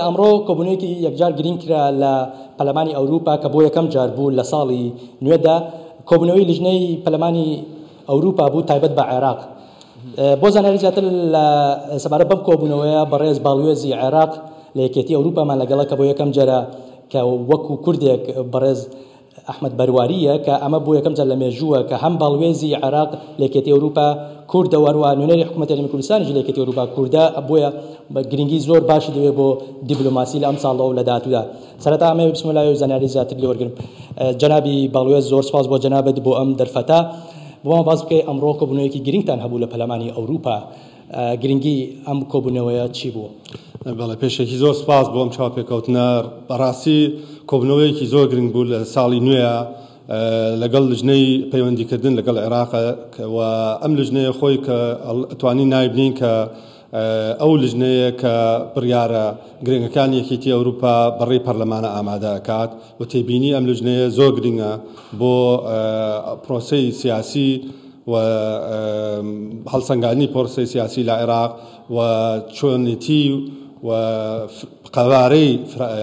ئەمڕۆ کۆبوونەوەیەکی یەکجار گرینگ کرا لە پەرلەمانی ئەوروپا کە بۆ یەکەم جار بوو لە ساڵی نوێدا کۆبوونەوەی لیژنەی پەرلەمانی ئەوروپا بوو تایبەت بە عێراق. بۆ زانیاری زیاتر لە سەبارەت بەم کۆبوونەوەیە بەڕێز باڵوێزی عێراق لە یەکێتی ئەوروپامان لەگەڵە کە بۆ یەکەم جارە کە وەکو کوردێک بەڕێز ئەحمەد بەروارییە کە ئەمە بۆ یەکەم جار لە مێژووە کە هەم باڵوێزی عێراق لە یەکێتی ئەوروپا کوردە و هەروەها نوێنەری حکوومەتی هەرێمی کوردستانیش لە یەکێتی ئەوروپا کوردە، بۆیە گرنگی زۆر باشی دەوێت بۆ دیبلۆماسی لە ئەمساڵەوە و لە داهاتوودا. سەرەتا ئەمەوێت بچمە لای و زانیاری زیاتر لێ وەرگرم. جەنابی باڵوێز زۆر سوپاس بۆ جەنابت بۆ ئەم دەرفەتە. بۆمان باس بکەی ئەمڕۆ کۆبوونەوەیەکی گرنگتان هەبوو لە پەرلەمانی ئەوروپا، گرنگی ئەم کۆبوونەوەیە چی بوو؟ بەڵێ پێشەکی زۆر سوپاس بۆ ئەم چاوپێکەوتنە، بەڕاستی کۆبوونەوەیەکی زۆر گرنگ بوو لە ساڵی نوێیە لەگەڵ لجنەی پەیوەندیکردن لەگەڵ عێراق و ئەم لجنەیە خۆی کە ئەتوانین ناوی بنێین کە ئەو لجنەیە کە بڕیارە گرنگەکانی یەکێتی ئەوروپا بەڕێی پەرلەمانە ئامادە ئەکات و تێبینی ئەم لجنەیە زۆر گرنگە بۆ پرۆسەی سیاسی و هەڵسەنگاندنی پۆرسەی سیاسی لە عێراق و چۆنێتی و قەبارەی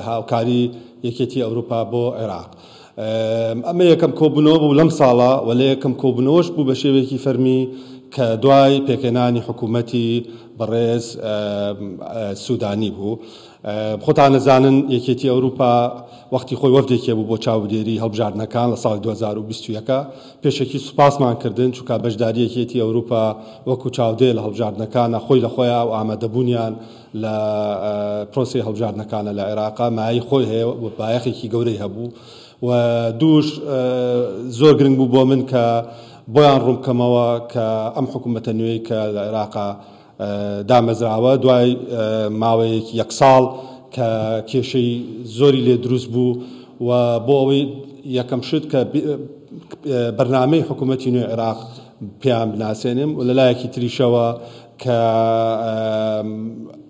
هاوکاری یەکێتی ئەوروپا بۆ عێراق. ئەمە یەکەم کۆبوونەوە بوو لەم ساڵە و لە یەکەم کۆبوونەوەش بوو بە شێوەیەکی فەرمی کە دوای پێکهێنانی حکوومەتی بەڕێز سوودانی بوو. خۆتان ئەزانن یەکێتی ئەوروپا وەختی خۆی وەفدێکی هەبوو بۆ چاودێری هەڵبژاردنەکان لە ساڵی 2021. پێشەکی سوپاسمان کردن چونکە بەشداری یەکێتی ئەوروپا وەکو چاودێر لە هەڵبژاردنەکانە خۆی لە خۆیا و ئامادەبوونیان لە پرۆسەی هەڵبژاردنەکانە لە عێراقا مایەی خۆی هەیە و بایەخێکی گەورەی هەبوو و دووش زۆر گرنگ بوو بۆ من کە بۆیان ڕوون بکەمەوە کە ئەم حکوومەتە نوێی کە لە عێراقا دامەزراوە دوای ماوەیەکی یەک ساڵ کە کێشەی زۆری لێ دروست بوو و بۆ ئەوەی یەکەم شت کە بەرنامەی حکوومەتی نوێی عێراق پێیان بناسێنم و لە لایەکی تریشەوە کە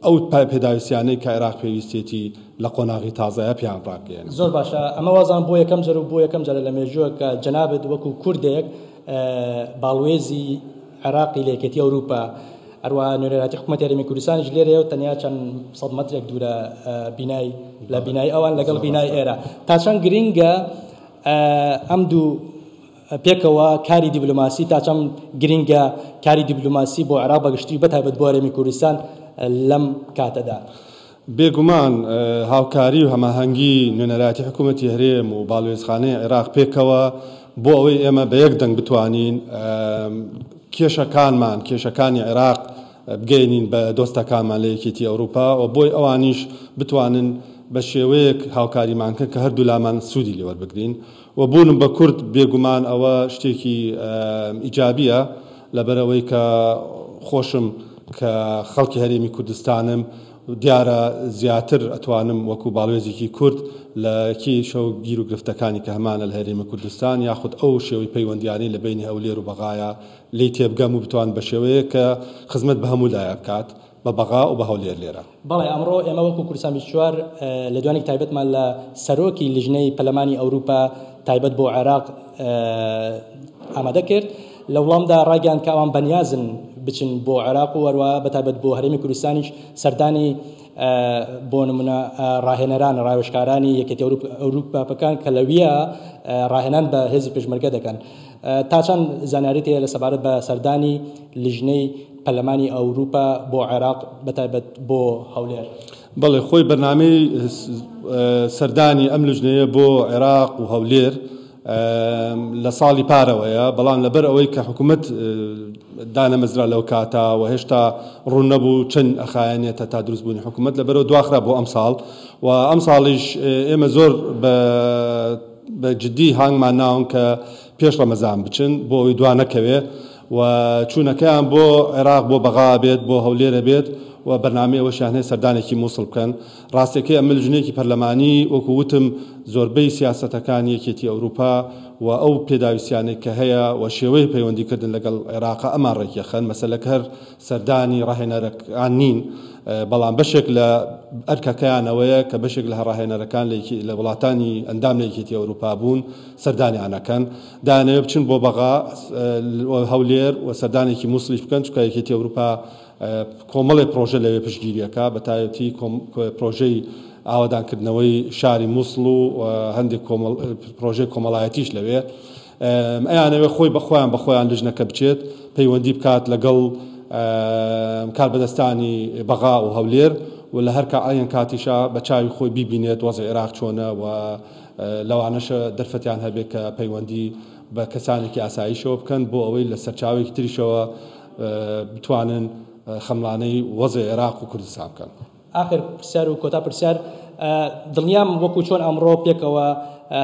ئەو پێداویستیانەی کە عێراق پێویستێتی لە قۆناغی تازەیە پێیان ڕابگەیەنم. زۆر باشە ئەمە وازانم بۆ یەکەم جار و بۆ یەکەم جارە لە مێژووە کە جەنابت وەکو کوردێک باڵوێزی عێراقی لە یەکێتی ئەوروپا، هەروەها نوێنەرایەتی حکوومەتی هەرێمی کوردستانیش لێرەیە و تەنیا چەند سەد مەترێک دوورە بینای لە بینای ئەوان لەگەڵ بینای ئێرە. تا چەند گرینگە ئەم دوو پێکەوە کاری دیبلۆماسی، تا چەند گرینگە کاری دیبلۆماسی بۆ عێراق بەگشتی و بەتایبەت بۆ هەرێمی کوردستان لەم کاتەدا؟ بێگومان هاوکاری و هەماهەنگی نوێنەرایەتی حکوومەتی هەرێم و باڵوێزخانەی عێراق پێکەوە بۆ ئەوەی ئێمە بە یەک دەنگ بتوانین کێشەکانمان، کێشەکانی عێراق بگەیەنین بە دۆستەکانمان لە یەکێتی ئەوروپا و بۆی ئەوانیش بتوانن بە شێوەیەک هاوکاریمان کەن کە هەردوولامان سوودی لێ وەربگرین و بوونم بە کورد بێگومان ئەوە شتێکی ئیجابییە لەبەرئەوەی کە خۆشم کە خەڵکی هەرێمی کوردستانم دیارە زیاتر ئەتوانم وەکو باڵوێزێکی کورد لە کێشە و گیروگرفتەکانی کە هەمانە لە هەرێمی کوردستان یاخود ئەو شێوەی پەیوەندیانەی لە بەینی هەولێر و بەغایا لێی تێبگەم و بتوانم بە شێوەیەک کە خزمەت بە هەموو لایە بکات بە بەغا و بە هەولێر لێرە. بەڵێ ئەمڕۆ ئێمە وەکو کوردستان 24 لێدوانێکی تایبەتمان لە سەرۆکی لیژنەی پەرلەمانی ئەوروپا تایبەت بۆ عێراق ئامادە کرد. لە وڵامدا ڕایگەیاند کە ئەوان بەنیازن بچن بۆ عێراق و هەروەها بەتایبەت بۆ هەرێمی کوردستانیش سەردانی بۆ نمونە ڕاهێنەران ڕاوێژکارانی یەکێتی ئەوروپاکان کە لەویە ڕاهێنان بە هێزی پێشمەرگە دەکەن. تا چەند زانیاریت هەیە لە سەبارەت بە سەردانی لیژنەی پەرلەمانی ئەوروپا بۆ عێراق بەتایبەت بۆ هەولێر؟ بەڵێ خۆی بەرنامەی سەردانی ئەم لجنەیە بۆ عێراق و هەولێر لە ساڵی پارەوەیە، بەڵام لەبەر ئەوەی کە حکوومەت دانەمەزرا لەو کاتە و هێشتا ڕوون نەبوو چەند ئەخایەنێت تا دروستبوونی حکوومەت، لەبەرەوە دواخرا بۆ ئەمساڵ و ئەمساڵیش ئێمە زۆر بە جدی هانگمان ناون کە پێش ڕەمەزان بچن بۆ ئەوەی دوا نەکەوێ و چوونەکەیان بۆ عێراق بۆ بەغا بێت بۆ هەولێرە بێت و بەرنامەی ئەوەشیان هەیە سەردانێکی مووسڵ بکەن. ڕاستیەکەی ئەمە لجنەیەکی پەرلەمانی وەکو وتم زۆربەی سیاسەتەکانی یەکێتی ئەوروپا و ئەو پێداویستیانەی کە هەیە و شێوەی پەیوەندی کردن لەگەڵ عێراقا ئەمان ڕێکیەخەن مەسەلەکە هەر سەردانی ڕاهێنەرەکان نین بەڵام بەشێک لە ئەرکەکەیان ئەوەیە کە بەشێک لە ڕاهێنەرەکان لە وڵاتانی ئەندام لە یەکێتی ئەوروپا بوون سەردانیان ئەکەن دایانەوێ بچن بۆ بەغا و هەولێر و سەردانێکی موسڵیش بکەن چونکە یەکێتی ئەوروپا. کۆمەڵێ پرۆژە لەوێ پشتگیری ئەکا، بە تایبەتی پرۆژەی ئاوەدانکردنەوەی شاری موسڵ و هەندێک پرۆژەی کۆمەڵایەتیش لەوێ. ئەیانەوێ خۆی بە خۆیان بە خۆیان لجنەکە بچێت پەیوەندی بکات لەگەڵ کاربەدەستانی بەغا و هەولێر و لە هەر عەین کاتیشا بە چاوی خۆی بیبینێت وەزعی عێراق چۆنە و لەوانەشە دەرفەتیان هەبێت کە پەیوەندی بە کەسانێکی ئاساییشەوە بکەن بۆ ئەوەی لە سەرچاوەیەکی تریشەوە بتوانن خەمڵانەی وەزعی عێراق و کوردستان بکەن. ئاخر پرسیار و کۆتا پرسیار، دڵنیام وەکو چۆن ئەمڕۆ پێکەوە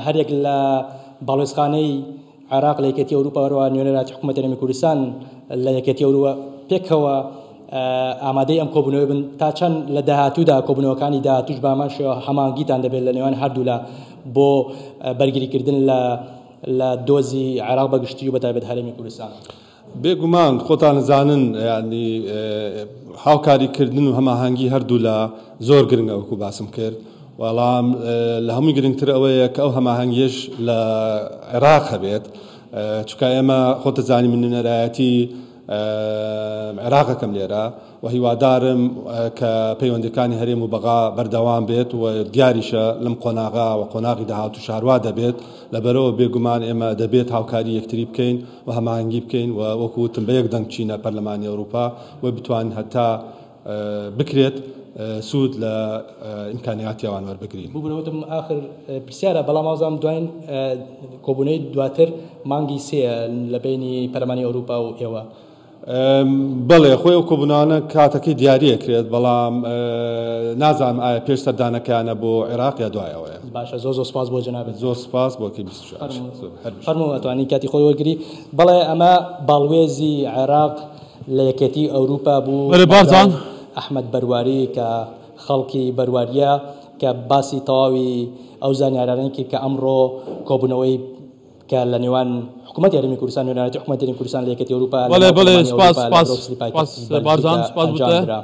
هەریەک لە باڵوێزخانەی عێراق لە یەکێتی ئەوروپا وەروە نوێنەراتی حکوومەتی هەرێمی کوردستان لە یەکێتی ئەوروپا پێکەوە ئامادەی ئەم کۆبوونەوەی بن، تا چەند لە داهاتوودا کۆبوونەوەکانی داهاتووش بە هەمان شێوە هەماهەنگیتان دەبێت لە نێوان هەردوولا بۆ بەرگریکردن لە دۆزی عێراق بە گشتی و بە تایبەت هەرێمی کوردستان؟ بێگومان خۆتان ئەزانن یانی هاوکاری کردن و هەماهەنگی هەردوولا زۆر گرنگە وەکو باسم کرد، بەڵام لە هەمووی گرنگتر ئەوەیە کە ئەو هەماهەنگیەش لە عێراق هەبێت، چونکە ئێمە خۆتەزانی من نوێنەرایەتی عێراق ئەکەم لێرە و هیوادارم کە پەیوەندیەکانی هەرێم و بەغا بەردەوام بێت و دیاریشە لەم قۆناغا و قۆناغی داهاتووش هەروا دەبێت، لەبەرئەوە بێگومان ئێمە دەبێت هاوکاری یەکتری بکەین و هەماهەنگی بکەین و وەکو وتم بە یەک دەنگ بچینە پەرلەمانی ئەوروپا و بتوانین هەتا بکرێت سوود لە ئیمکانیاتی ئەوان وەربگرین. ببورە وتم ئاخر پرسیارە بەڵام وازانم دواین کۆبوونەوەی دواتر مانگی سێیە لە بەینی پەرلەمانی ئەوروپا و ئێوە. بەڵێ خۆی ئەو کۆبوونەوانە کاتەکەی دیاری ئەکرێت بەڵام نازانم ئایا پێش سەردانەکەیانە بۆ عێراق یا دوای ئەوەیە. باشە زۆر زۆر سوپاس بۆ جەنابت. زۆر سوپاس بۆ کەی 24. هەر بژی. فەرموو ئەتوانی کاتی خۆی وەرگری. بەڵێ ئەمە باڵوێزی عێراق لە یەکێتی ئەوروپا بوو بەرێ بارزان. ئەحمەد بەرواری کە خەڵکی بەرواریە کە باسی تەواوی ئەو زانیارانەی کرد کە ئەمڕۆ کۆبوونەوەی کە لە نێوان حکوومەتی هەرێمی کوردستان نوێنەرایەتی حکوومەتی هەرێمی کوردستان لە یەکێتی ئەوروپا لە بەڵێ ناو بەڵێ پەرلەمانی سپاس ئەوروپا لە سپاس برۆکسلی سپاس پایتەختی بارزان بەلجیکا سپاس بۆ ئەنجام تە. درا.